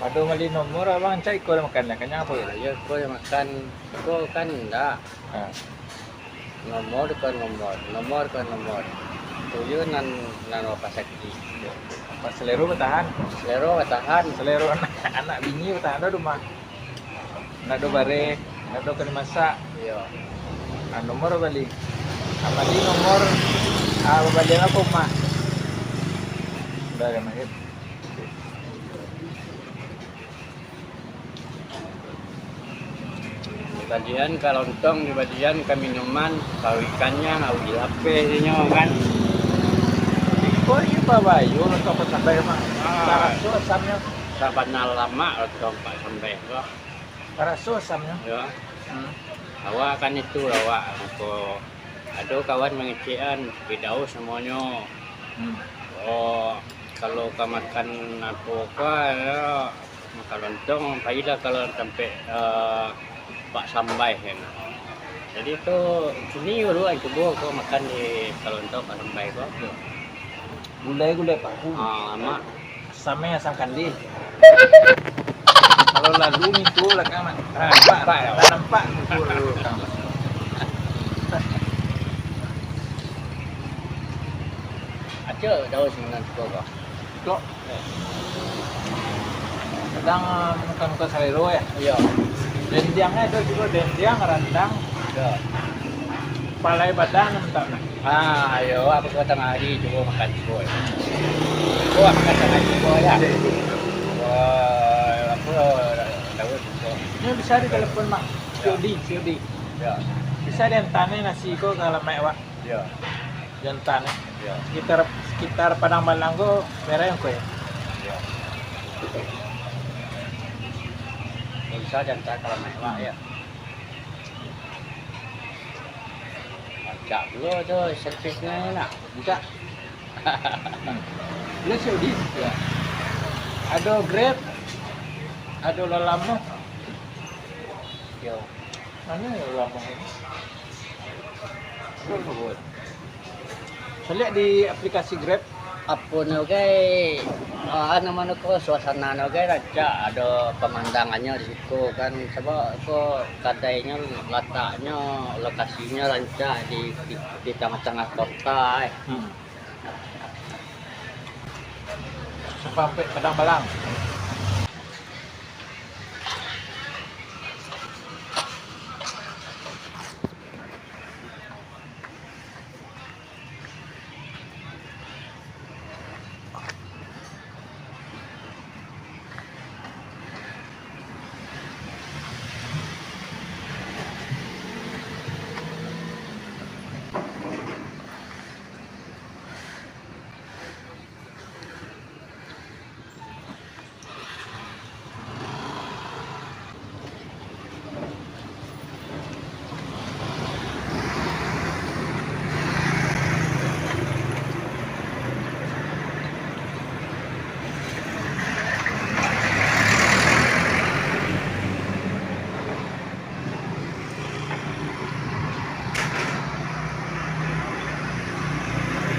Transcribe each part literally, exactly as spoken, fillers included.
Ado mali nomor, abang cak iko lah makan lah, kanyang apo yo? Iyo, iko yo makan, iko kan indak. Ha. Nomor ko nomor, nomor ko nomor. Tu yo nan, nan wapasaki. Pas selero batahan. Selero batahan. Selero anak, anak bini batahan dah rumah. Ndak ado bareh, ndak ado ka dimasak. Iyo. Ah, nomor bali. Ah, bali nomor, ah, babalian apo, Mak? Udah, ya, Mak, ya. Dibalian ka lontong, dibalian ka minuman, ka ikannyo, ka uji lapeh inyo kan. Iko iyo babayo lontong pasambai, Mak. Ah. Taraso asamnyo. Sabana lamak lontong pasambai ko. Taraso asamnyo. Yo. Hmm. Awak kan itu, awak ko ado kawan mangecekan, Firdaus namonyo. Hmm. Oh, kalau ka makan apo ka, yo, makan lontong, pailah kalau tampek, eh, Pak Sambai kan. Jadi tu, sini dulu kan cubo ko makan di ka lontong Pak Sambai ko. Yo. Gulai-gulai paku. Ah, lamak. Sampai asam kandi. Kalau lalu ngitu lah kan, nampak, nampak ngitu lalu kan. Acok daun sinan tu kok. Kok? Kadang, ah, bukan, bukan salero ya. Iya. Dendiangnya ada juga, dendiang, randang. Iya. Palai badan minta nah. Ah, ayo, apa kau tengah hari cubo makan cubo. Cubo makan tengah hari cubo ya. Wah, apa, daun cubo. Ini bisa ditelepon, Mak. Ya. C O D, C O D. Ya. Bisa diantarnya nasi ko ke alamat awak. Ya. Diantarnya. Ya. Sekitar, sekitar Padang Balang ko, daerah yang ko ya. Ya. Bisa diantar ke alamat awak ya. Rancak pulo tu servisnyo nak. Buka. Iyo, C O D. Yo. Ado Grab, ado Lalamove. Yo. Mano yo Lalamove ini? Ado Grab. Saya lihat di aplikasi Grab. Apo nyo gai, ah, anu mano ko, suasana nyo gai rancak, ado pamandangannyo di siko kan, sabab ko kadainyo lataknyo, lokasinyo rancak di, di, di tangah-tangah kota, eh. Hmm. Sampai Padang Balang.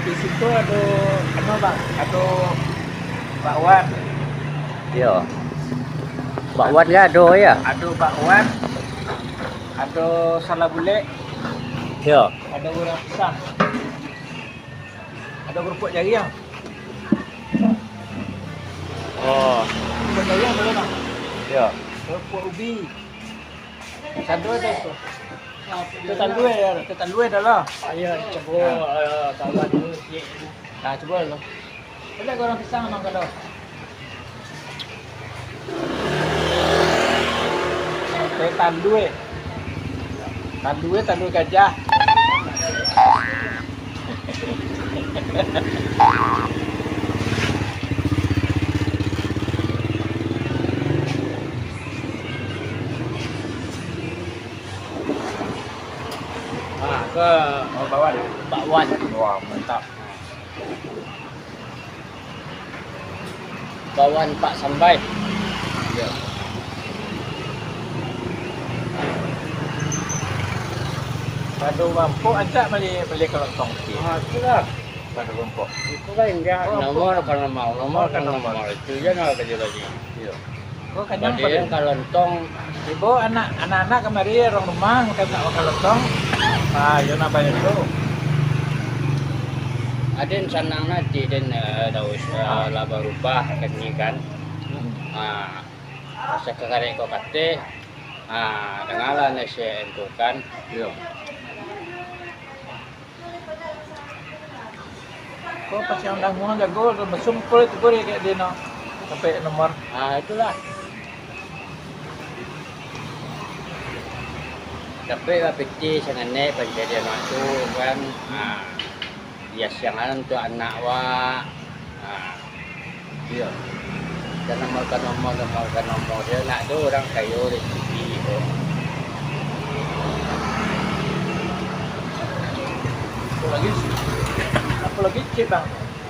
Di situ ado, anu, Bang, ado bakwan. Iyo. Bakwan kan ado, yo? Ado bakwan, ado salak bulek, iyo, ado goreng pisang, ado kerupuk jariang. Oh. Kerupuk jariang ado, Bang. Iyo. Kerupuk ubi. Sado ado tu. Teh talua yo. Teh talua ado lah. Ayo, cubo, eh, kawan dulu sikit. Nah, cubo dulu. Boleh goreng pisang, Mang, kalau. Teh talua. Talua, talua gajah. Ah, ko bakwan. Bakwan. Wah, mantap. Bakwan Pak Sambai. Iyo. Kalau mampok, rancak bali, bali ka lontong sikit. Ah, itulah. Pada kelompok. Itu kan indak, oh, nomor kan nomor, nomor kan nomor. Itu je nak kaji lagi. Iyo. Kok kanyang. Balian pada ka lontong. Ibo anak, anak-anak kamari, urang rumah makan, makan lontong. Ah, iyo nak banyak tu. Aden sanang nanti den, eh, dah us-, eh, lah barubah kan ni kan. Hmm. Ah, masa kakarek ko kateh. Ah, dangalah nasihat tu kan. Iyo. Ko pasiang danguang jago, basumpul itu ko dek di no, sampai nomor. Ah, itulah. Tapi lah pitih sanganek pancarian waktu kan. Ah, ya siangan untuk anak wak. Ah. Iyo. Jan nomor ka nomor, nomor ka nomor. Yo, nak tu urang kayo, rezeki tu. Apo lagi? Apo lagi chip, Bang?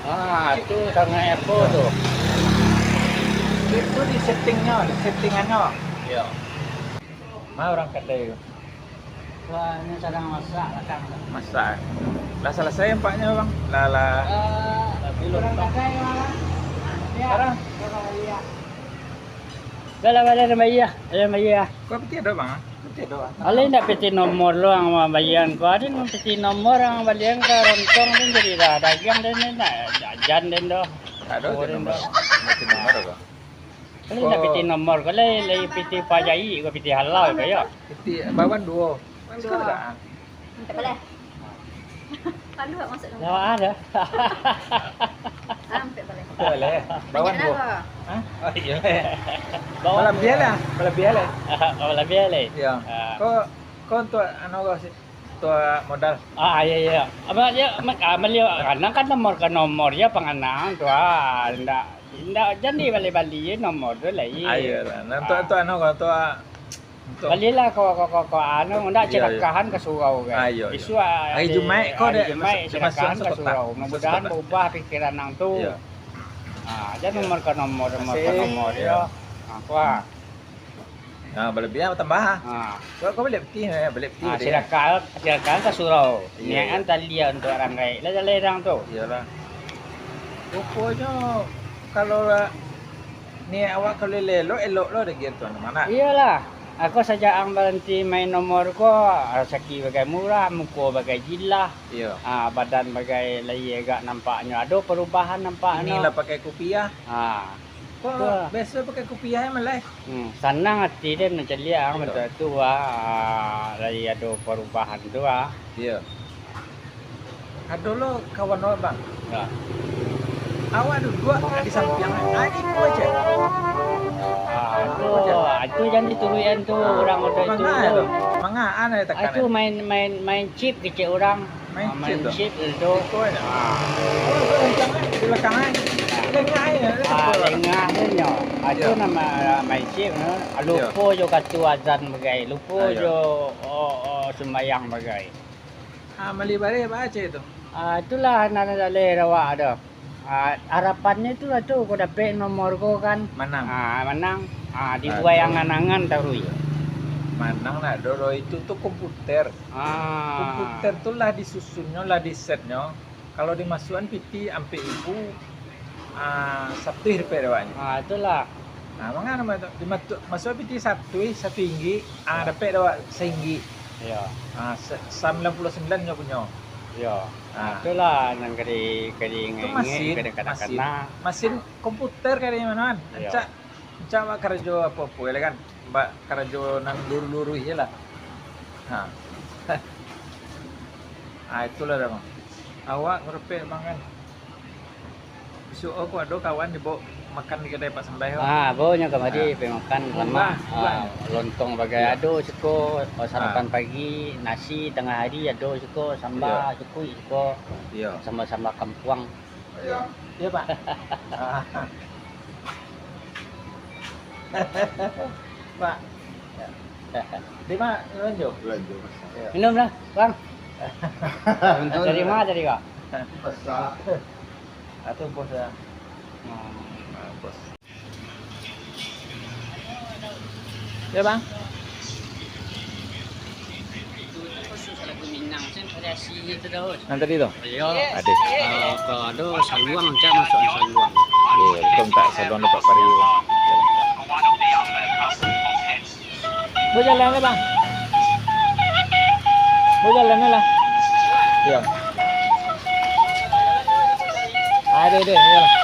Ah, chip. Tu sangaik apo tu? Chip tu di settingnyo, di settingannyo. Iyo. Ma urang kadai tu? Wah, ini sadang masak, lakang. Masak, eh? Lah salasai ampaknyo, Bang? Lah, lah. Eh, tapi belum, Bang. Sekarang? Dah lah, dah lah, bayia. Dah lah, bayia. Kok piti ado, Bang? Piti ado, Bang. Alai ndak piti nomor lo ang mambayia ko. Ado nan piti nomor ang balian ka lontong tu jadi dah dagiang den, den dah jajan den doh. Tak ada je nomor. Piti nomor apa? Kalau indak piti nomor ko, lai, lai piti pajaik ko, piti halal ko, yo. Piti bawan duo. Duo. Sekarang. Minta boleh. Palu awak masuk dalam. Yo, ado. Ah, minta boleh. Minta boleh. Bawan duo. Banyak dah. Hah? Oh, iyo. Bawan duo. Palabiah lah. Palabiah lah. Palabiah lah. Iyo. Ah. Ko, ko untuak anu ko sih. Untuak modal. Ah, iyo, iyo. Apo, iyo, mak-, ah, bali, kadang kan nomor ka nomor, iyo, panganaan tu, ah, ndak, ndak jadi bali-bali nomor tu lai. Ah, iyolah. Nah, untuak, ah, untuak anu, untuak, untuak balilah ko, ko, ko, ko, anu, ndak, iyo, iyo, cilakahan ka surau kan. Ah, iyo, iyo. Isuak hari, hari Jumaik ko hari dek, Jumaik masuk, cilakahan masuk ka surau. Mudah-mudahan berubah pikiran ang tu. Iyo. Ah, jan nomor ka nomor, nomor ka nomor, iyo. Ah, kuah. Ha, balabiah batambah. Ha. Kau, kau baliak piti, eh, baliak piti. Ha, silakan, silakan ka surau. Iyo, niaik iyo. An taliah untuak urang gaek. Lah jaleh urang tu. Iyolah. Ruponyo, kalau lah niaik awak kalau elok, elok lo dek tuan mana. Iyolah. Aku sajak ang baranti main nomor ko, rasaki bagai murah, muko bagai jilah. Iyo. Ha, badan bagai lai agak nampaknyo ado parubahan nampaknyo. Inilah pakai kupiah. Ha. Kok biaso pakai kupiah, eh, maleh? Hmm, sanang ati den mancaliak ang. Iyo. Bantuak tu, ah, lai ado parubahan tu, ah. Iyo. Ado lo kawan awak, Bang. Yo. Awak duduak di sampiang, ah, iko aja. Ah, tu, ah, tu jan dituruikan tu, urang tu. Manga tu. Manga an tekan. Ah, tu main, main, main chip kecek urang. Main chip tu. Main chip tu. Iko aja. Ah. Oh, tu lengkang, eh, di belakang, eh. Ah. Lengah, eh. Ah, lengah tu nyo. Ah, tu namo main chip tu. Lupo jo katu azan bagai, lupo jo, oh, oh, sumbayang bagai. Ah, mali bareh ba cek tu. Ah, itulah nan jaleh awak tu. Ah, harapannyo tu lah tu, kau dapek nomor kau kan. Manang. Ah, manang. Ah, dibuai angan-angan taruih. Manang nak dolo itu tu komputer. Ah. Komputer tu lah disusunnyo, lah di-setnyo. Kalau dimasuakan piti ampek ribu, ah, satuih dapek dek awaknyo. Ah, itulah. Ah, manga nama tu? Dimatu-, masuak piti satuih, satu inggik, ah, dapek dek awak sainggik. Iyo. Ah, se-, sambilan puluah sambilan nyo punyo. Iyo. Ah. Ah, itulah nan ka di, ka di-, itu ingek-ingek, masin, ka di-, masin. Masin komputer ka di mano kan? Iyo. Rancak, rancak awak karajo apo-apo, yo kan? Ba-, karajo nan luruih-luruih je lah. Ha. Ah, itulah dah, Bang. Awak ngarepek, Bang, kan. Bisuak ko ado kawan dibaok makan di kadai Pak Sambah, Bang. Ah, baok nyo kamari, ah, pai makan. Murah, lamak. Murah. Ah, lontong bagai ado siko, oh, sarapan pagi, nasi tangah hari ado siko, samba, iyo, cukuik siko. Iyo. Samba-samba kampuang. Iyo, Pak. Pak. Terima, lanjut. Lanjut. Iyo. Minum lah, Bang. Minum. Dari ma tadi, Kak? Pasar. Atau bos lah. Hmm. Ah, bos. Yo, Bang. Lagu Minang tu variasi tu, Daud. Nan tadi tu? Iyo. Ado. Ah, kalau ado saluang, cak masuk saluang. Iyo, betul tak saluang dapat pariu. Bajalan lah, Bang. Bajalan lah. Iyo. Ado, ado, iyolah.